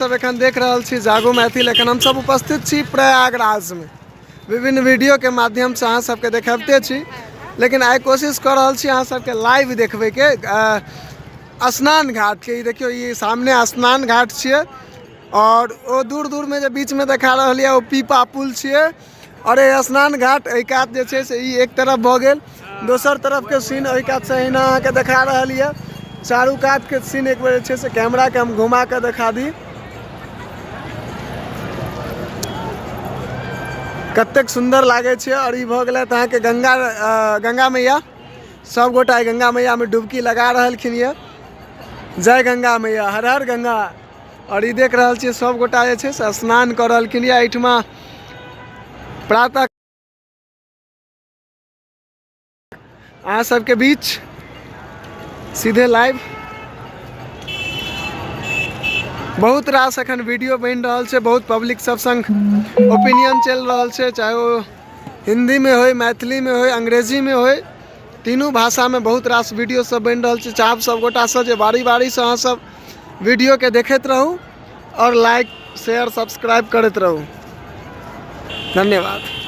सब एखन देख रहल छी जागो मैथिल। एखन हम सब उपस्थित छी प्रयागराजमे। विभिन्न वीडियोके माध्यमसँ अहाँ सबके देखबिते छी, लेकिन आइ कोशिश कऽ रहल छी अहाँ सबके लाइव देखबैके स्नान घाटके। ई देखियौ, ई सामने स्नान घाट छियै आओर ओ दूर दूरमे जे बीचमे देखा रहल यऽ ओ पीपा पुल छियै। आओर ई स्नान घाट एहि कात जे छै से ई एक तरफ भऽ गेल, दोसर तरफके सीन ओहि कातसँ एहिना अहाँके देखा रहल यऽ। चारू कातके सीन एक बेर जे छै से कैमराके हम घुमा कऽ देखा दी, कतेक सुन्दर लागै छै। आओर ई भऽ गेलै अहाँके गंगा, गंगा मैया। सब गोटा गंगा मैयामे डुबकी लगा रहलखिन यऽ। जय गंगा मैया, हर हर गंगा। आओर ई देख रहल छियै सब गोटा जे छै से स्नान कऽ रहलखिन यऽ एहिठमा प्रातः। अहाँ सबके बीच सीधे लाइव बहुत रास एखन वीडियो बनि रहल छै, बहुत पब्लिक सब संग ओपिनियन चलि रहल छै, चाहे ओ हिन्दीमे होइ, मैथिलीमे होइ, अंग्रेजीमे होइ, तीनू भाषामे बहुत रास वीडियो सब बनि रहल छै। चाहब सब गोटासँ जे बारी बारीसँ अहाँ सब वीडियोके देखैत रहू आओर लाइक शेयर सब्सक्राइब करैत रहू। धन्यवाद।